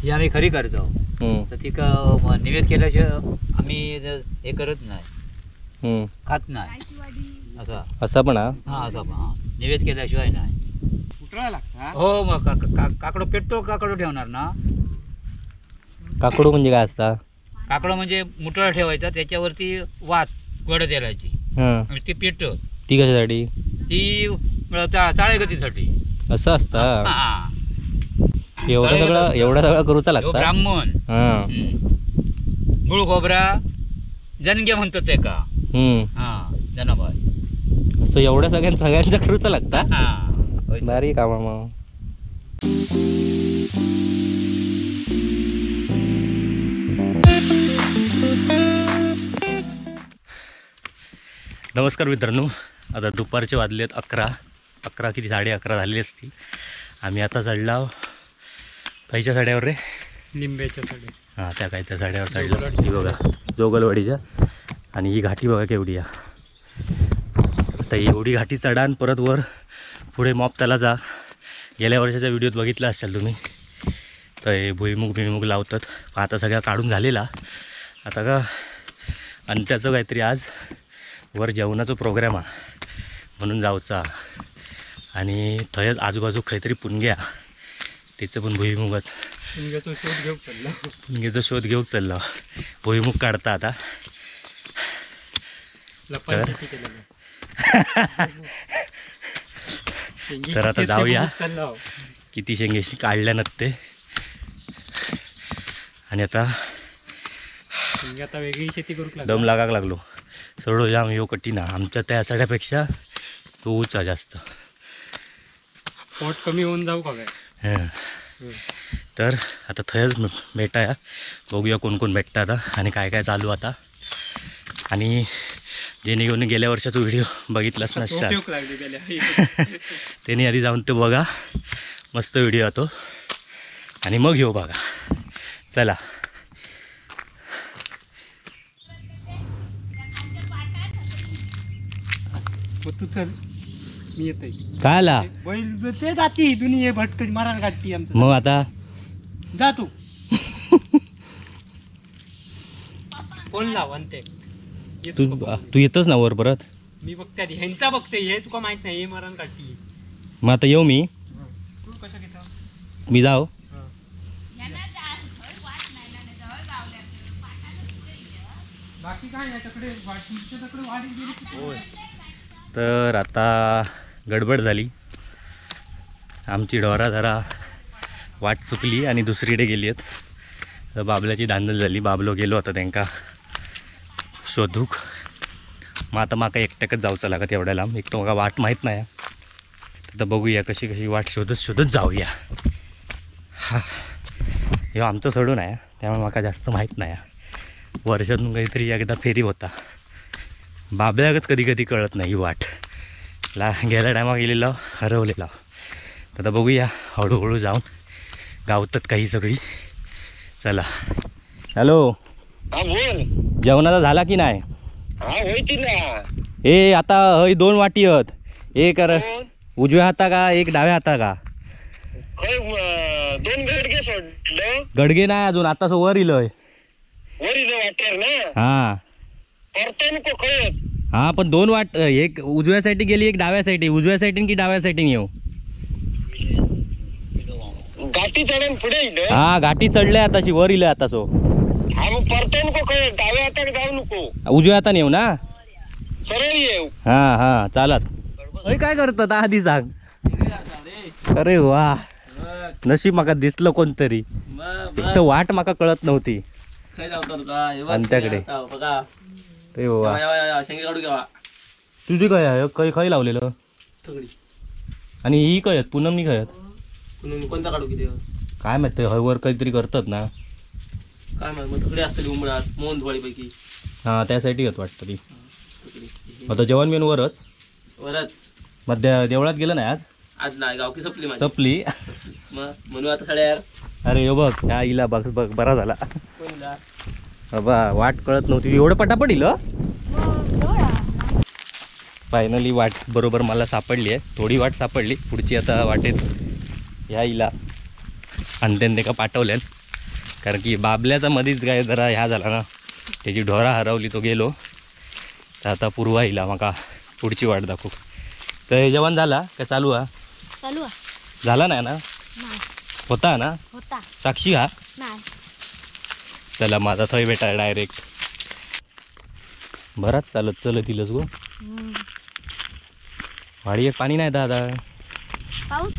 ही आम्ही खरी करतो. तर तिका निवेद केल्याशिवाय आम्ही हे करत नाही, खात नाही. असा असं पण हा, असं पण हा, निवेद केल्याशिवाय नाही. हो, मग काकडो पेटतो, काकडो ठेवणार ना. काकडो म्हणजे काय असता? काकडो म्हणजे मुटळा ठेवायचा, त्याच्यावरती वात गोड तेलाची, आणि ती पेट. ती कशासाठी? ती चाळेगतीसाठी. असं असतं एवढं सगळं? एवढं सगळं करूचा लागतं ब्राह्मण. गुळ खोबरा जनगे म्हणतात ते का, हा जनाबाई. असं एवढ्या सगळ्यांचा करूचा लागता. भारी कामा मग. नमस्कार मित्रांनो, आता दुपारचे वाजले आहेत 11, 11 किती 11:30 झालेली असतील. आम्ही आता चढला खायच्या साड्यावर रे, निंब्याच्या साड्या. हां, त्या काय त्या साड्यावर चढला. ही बघा जोगलवाडीच्या. आणि ही घाटी बघा केवढी आहे. आता एवढी घाटी चढा आणि परत वर पुढे मॉप चला जा. गेल्या वर्षाच्या व्हिडिओत बघितला असाल तुम्ही, तर हे भुईमुग भुईमुग लावतात. आता सगळ्या काढून झालेला. आता का आणि त्याचं काहीतरी आज वर जेवणाचा प्रोग्राम आहे म्हणून जायचा. आणि थंयच आजूबाजू काहीतरी पुणग्या, त्याचं पण भुईमुगच. पुणग्याचा शोध घेऊन चालला, पुणग्याचा शोध घेऊन चालला. भुईमुग काढता आता. तर आता जाऊया किती शेंगे काढल्या नसते. आणि आता वेगळी शेती करू दम लागायला लागलो. सडो जाम यो कठीण. आमच्या त्या सड्यापेक्षा तो उचा जास्त. पोट कमी होऊन जाऊ का काय. तर आता थंयच भेटाया, बघूया कोण कोण भेटतं आता आणि काय काय चालू आता. आणि जेणेकरून गेल्या वर्षाचा व्हिडिओ बघितलाच नसता त्यांनी आधी जाऊन तो बघा, मस्त व्हिडिओ तो, आणि मग येऊ बघा. चला तू चल, मी येतोय. काय आला बैल ते जाती दुनिये भटकन मारायला काढती आमचं. मग आता जा तू, फोन लाव आणि ते तू तू येतच ना वर परत. मी बघते आधी ह्यांचा बघते, हे तुका माहित नाही, हे मारायला काढती. मग आता येऊ मी? तू कसं घेता? मी जाऊ. बाकी काय नाही तिकडे तिकडे वाडी गेली. तर आता गडबड झाली आमची. ढोरा जरा वाट चुकली आणि दुसरीकडे गेली आहेत. तर बाबल्याची धांदल झाली. बाबलो गेलो आता त्यांका शोधूक. मग आता माका एकट्याकच जाऊचं लागत एवढ्या लांब. एक तर मला वाट माहीत नाही. आता बघूया कशी कशी वाट शोधत शोधत जाऊया. हा, हे आमचं सोडून आहे त्यामुळे माका जास्त माहीत नाही. वर्षातून काहीतरी एकदा फेरी होता. बाबल्याकच कधी कधी कळत नाही वाट. ला गेल्या टायमा गेलेला हरवलेला. तर आता बघूया हळूहळू जाऊन गावतात काही सगळी. चला. हॅलो, जेवणाचा झाला की नाही? ए आता हय दोन वाटी आहेत, एक उजव्या हाता का एक डाव्या हाता का? दोन गडगे सोडलं. गडगे नाही अजून, आता वर इलय. हा हा, पण दोन वाट, एक उजव्या साईड गेली एक डाव्या साईड. उजव्या साईड की डाव्या साईड येऊ? घाटी चढून पुढे. हा घाटी चढले आताशी, वर इले आता सो. हा मग परत नको, डाव्या हाताने जाऊ नको, उजव्या हाताने येऊ ना, सरळ येऊ. हा हा चालत. अरे काय करतात आधी सांग. अरे वा, नशीब माका दिसलं कोणतरी. एक तर वाट माका कळत नव्हती. अंत्याकडे तुझी काय आहे? काही काही लावलेलं आणि ही काय पूनमनी काय कोणता काढू किती काय माहिती, वर काहीतरी करतात ना काय माहिती. तगडी असते उमरात मोहन पैकी. हा त्यासाठी होत वाटतं ती. आता जेवण बिन वरच वरच. मग देवळात गेलं नाही आज? आज नाही, गावकी संपली माझी. संपली मग म्हणून आता खड्यार. अरे यो बघ ह्या इला बघ बघ, बरा झाला बाबा, वाट कळत नव्हती एवढं पटापट इलं. फायनली वाट बरोबर मला सापडली आहे. थोडी वाट सापडली, पुढची आता वाटेत ह्या इला आणि त्यांनी का पाठवल्यान. कारण की बाबल्याचा मधीच काय जरा ह्या झाला ना, त्याची ढोरा हरवली, तो गेलो. तर आता पूर्वा येईल माका पुढची वाट दाखवू. तर हे जेवण झाला का चालू हा? चालू झाला नाही ना? होता ना? होता. साक्षी हा? चला माझा थंय भेटा डायरेक्ट. बराच चालत चलत दिलंस गो. वाडी एक पाणी नाही दादा. पाऊस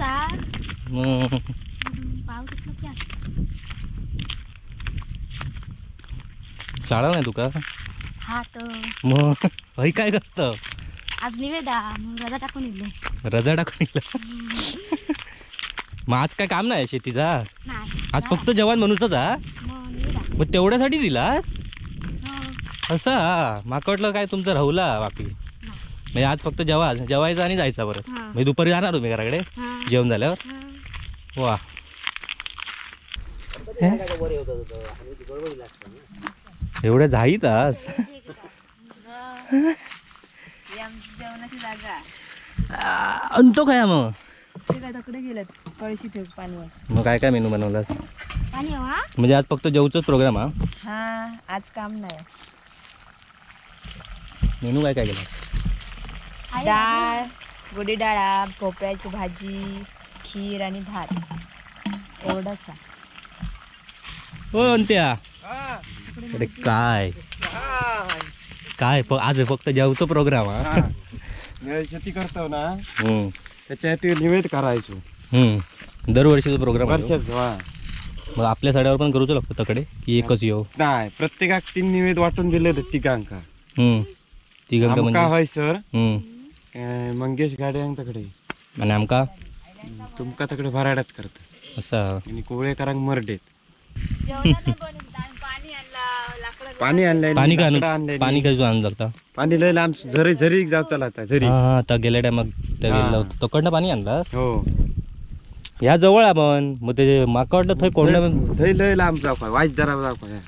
शाळा नाही तुका? मग हय काय करत? आज निवेदा रजा टाकून इले. रजा टाकून इला? मग आज काय काम नाही शेतीचा? आज फक्त जवान म्हणूनच हा? मग तेवढ्यासाठीच इलास असं? माका वाटलं काय तुमचं राहुला बाकी. म्हणजे आज फक्त जेवायचं आणि जायचं परत. म्हणजे दुपारी जाणार तुम्ही घराकडे जेवण झाल्यावर? वा एवढ्या जाईत आज. आणतो काय मग? मग काय काय मेनू बनवलास? म्हणजे आज फक्त जेवचाच प्रोग्राम हा? आज काम नाही. मेनू काय काय केला? डाळ, गोडी डाळा, भोपळ्याची भाजी, खीर आणि भात एवढाच. हो अंत्या, अरे काय काय आज फक्त जेवतो प्रोग्राम हा? शेती करतो ना त्याच्यासाठी निवेद करायचो. दरवर्षीचा प्रोग्राम. मग आपल्या साड्यावर पण करूच लागतो तकडे की एकच येऊ? नाही, प्रत्येकाक 3 निवेद वाटून दिले तिघांका. तिघांका म्हणजे होय सर, मंगेश गाड्यांक तकडे आणि आमका तुमका तकडे भराड्यात करत असं, आणि कोवळेकरांक मरडेत. पाणी आणलंय. पाणी काय पाणी काय आणलं लागता? पाणी लय लांब झरी झरी जाऊ लागता झरी. हा आता गेल्या टायमाक गेला होता तकडनं पाणी आणला. हो ह्या जवळ आपण. मग ते माका वाटलं थंय कोण थंय लय लांब जाऊ काय वाईट जरा जाऊ काय.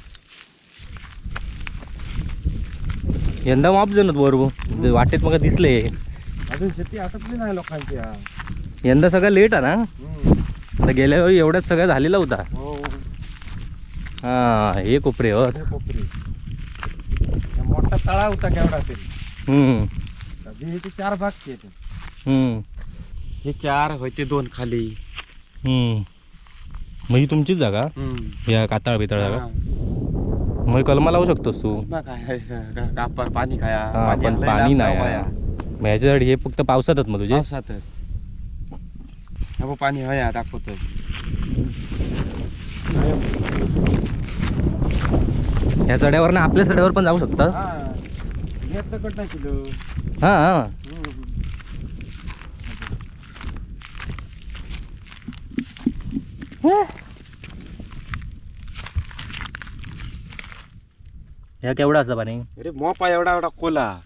यंदा माप जणत बरोबर वाटेत मग दिसले. अजून शेती आटपली नाही लोकांची. यंदा सगळं लेट आहे ना. आता गेल्या वेळी एवढ्याच सगळं झालेला होता. हा हे कोपरे हो, कोपरे मोठा तळा होता केवढा तरी. हे 4 भाग केले. हे 4 होते 2 खाली. मग ही तुमचीच जागा या कातळ बितळ जागा? मग कलमा लावू शकतोस तू. पाणी खाया पण पाणी नाही मग ह्याच्यासाठी हे फक्त पावसातच. मग तुझे पावसातच पाणी हया दाखवतो. ह्या चढ्यावर ना आपल्या चढ्यावर पण जाऊ शकतात. हा हा ह्या केवढा असता पाणी? अरे मोपा एवढा एवढा कोला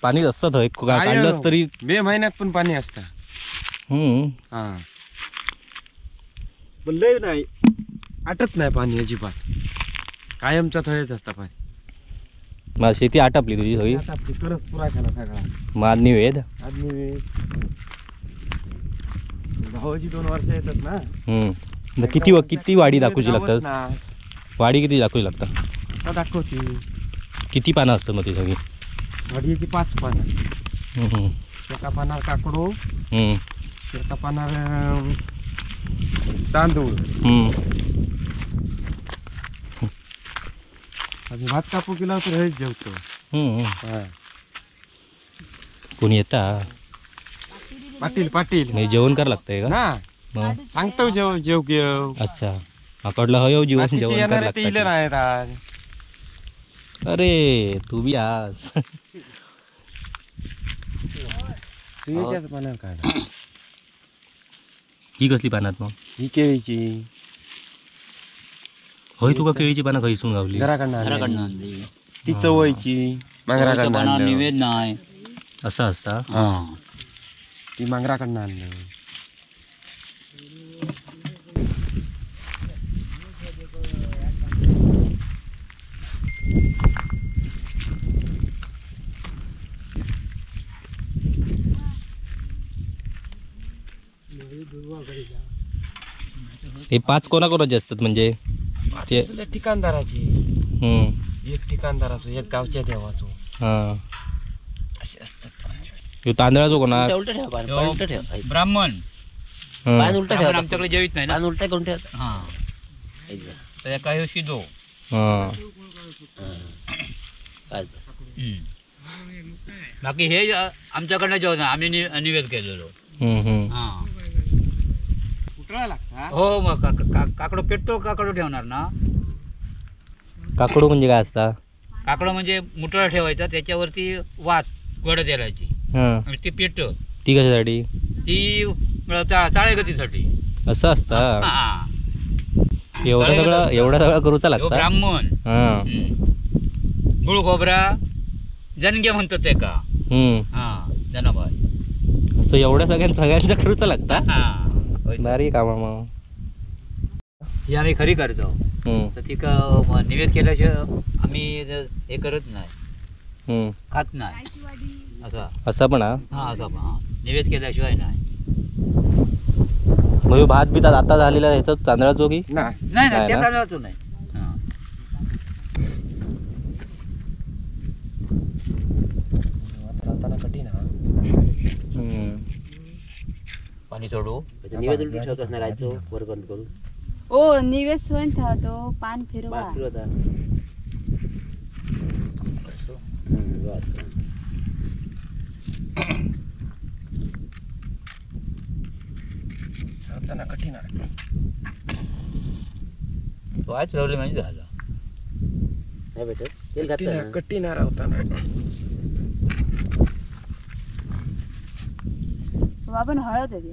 पाणी असतं थंय. काढलंच तरी मे महिन्यात पण पाणी असतं. हा पण लय नाही, आटत नाही पाणी अजिबात. कायमचा थंयच असता पाणी. मग शेती आटपली तुझी सगळी? आटपली, करच पुरा केला सगळा. मग आज निवेद? आज निवेद भावाजी 2 वर्ष येतात ना. किती किती वाडी दाखवची लागतात? वाडी किती दाखवची लागतात? दाखवती. किती पानं असतात मग ती सगळी? वाडीची 5 पानं. एका पानावर काकडो, एका पानावर तांदूळ, आणि भात कापू केला तर हेच जेवतो. कोणी येता? पाटील. पाटील नाही जेवण करावं लागतंय का? ना सांगतो जेव जेव घेऊ. अच्छा आकडलं हय जेवण जेवण करावं लागतं. अरे तू बी आज ही कसली पानात मग? ही केळीची. होय तुका केळीची पानं खैसून गावली? घराकडनं आणली. ती चवळीची मांगराकडनं. निवेद नाही असं असता? हा ती मांगराकडनं आणलं. हे 5 कोणाकोणाचे असतात म्हणजे? ते ठिकाणदाराची, एक ठिकाणदाराचो, एक गावच्या देवाचो. हा, असे असतात. तांदळाचो कोणा उलट ठेव, उलट ठेव. ब्राह्मण पान उलट ठेव, आमच्याकडे जेवित नाही ना, पान उलट करून ठेव. हा, त्या काही शिजो. बाकी हे आमच्याकडनं जेवण आम्ही निवेद केलेलो. हा, हो, मग काकडो पेटतो, काकडो ठेवणार ना. काकडो म्हणजे काय असता? काकडो म्हणजे मुटळा ठेवायचा, त्याच्यावरती वात गोड तेलाची, आणि ती पेट. ती कशासाठी? ती चाळेगतीसाठी असं असता. एवढं सगळं, एवढं सगळं करूचा लागतं ब्राह्मण. गुळ खोबरा जनगे म्हणतात ते का. हा, जनाबाई असं एवढ्या सगळ्यांचा करूचा लागता. भारी कामा मग ही आम्ही खरी करतो. तर ती निवेद केल्याशिवाय आम्ही हे करत नाही, खात नाही. असा असं पण. हा, असं पण निवेद केल्याशिवाय नाही. मग भात बीत आता झालेला ह्याचा तांदळाचो की नाही? नाही, त्या तांदळाचो नाही. कठीण. पाणी सोडू, निवेद उलटी ठेवतच नाही गायचो वर बंद करून. ओ निवेद सोयन ठेवतो, पान फिरवा. कठीण तो आज रवले म्हणजे झालं नाही भेटत. तेल घातलं कठीण राहताना आपण हळद आहे.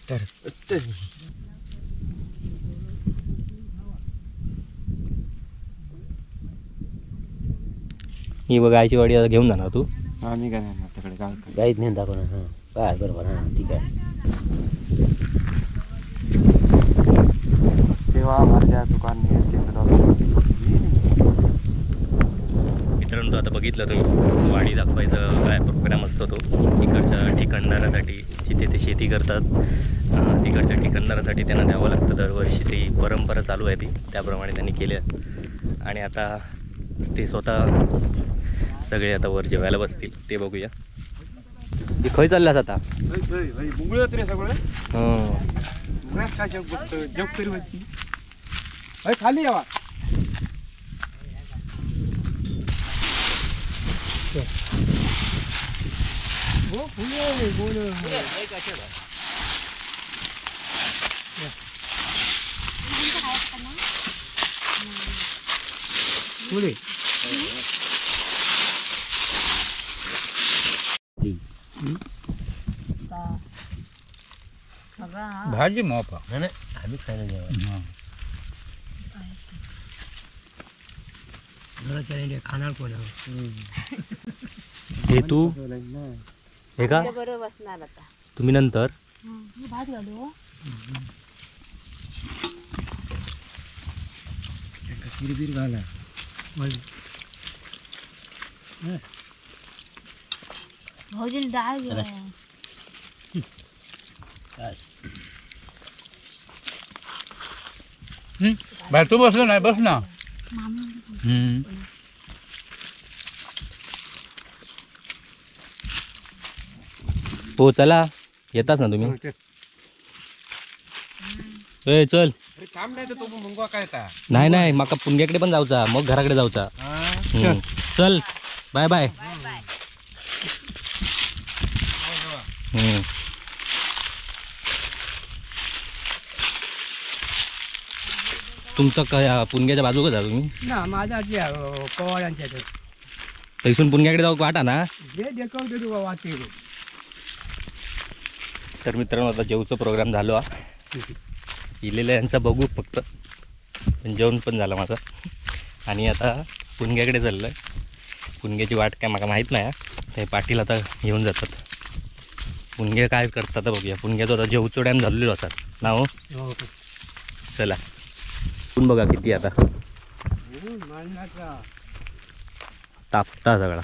तर ही बघ गायची वाडी आता घेऊन जाणार तू? आम्ही काय नाही तिकडे गाईत नेऊन दाखवणार. हां, बस बरोबर. हां, ठीक आहे. तेव्हा माझ्या दुकान. मित्रांनो, आता बघितलं तुम्ही वाडी दाखवायचं काय प्रोग्राम असतो तो इकडच्या ठिकाणदारासाठी, जिथे ते शेती करतात तिकडच्या ठिकाणदारासाठी त्यांना द्यावं लागतं दरवर्षी. ती परंपरा चालू आहे ती, त्याप्रमाणे त्यांनी केलं. आणि आता ते स्वतः सगळे आता वर जेवायला बसतील, ते बघूया. ते खंय चालल्यास आता? मुंगळे सगळे काय जग बघतो, जग तरी होती खाली यावा. भाजी मोपा नाही, आम्ही खायला जेवायला. खाणार कोण? हे तू हे का बरोबर बसणार आता तुम्ही नंतर? भात घालू. खीर घाला. भाऊजीने डाळ. बाहेर तू बसलो नाही, बस ना. हो चला, येताच ना तुम्ही? ए चल. काम नाही तर तो मुंगवा काय? नाही नाही, माका पुणग्याकडे पण जाऊचा, मग घराकडे जाऊचा. चल बाय बाय. तुमचं काय पुणग्याच्या बाजूक जा तुम्ही? ना, माझा पवारांच्या थंयसून पुणग्याकडे जाऊ वाटा ना. तर मित्रांनो, आता जेवचं प्रोग्राम झालो. इलेलं यांचा बघू फक्त, पण जेवण पण झालं माझं. आणि आता पुणग्याकडे चाललं आहे. पुणग्याची वाट काय मला माहीत नाही. ते पाटील आता घेऊन जातात. पुणगे काय करतात बघूया. पुणग्याचा आता जेवचो टाईम झालेलो असतात ना. हो चला, ऊन बघा किती आता तापता सगळा.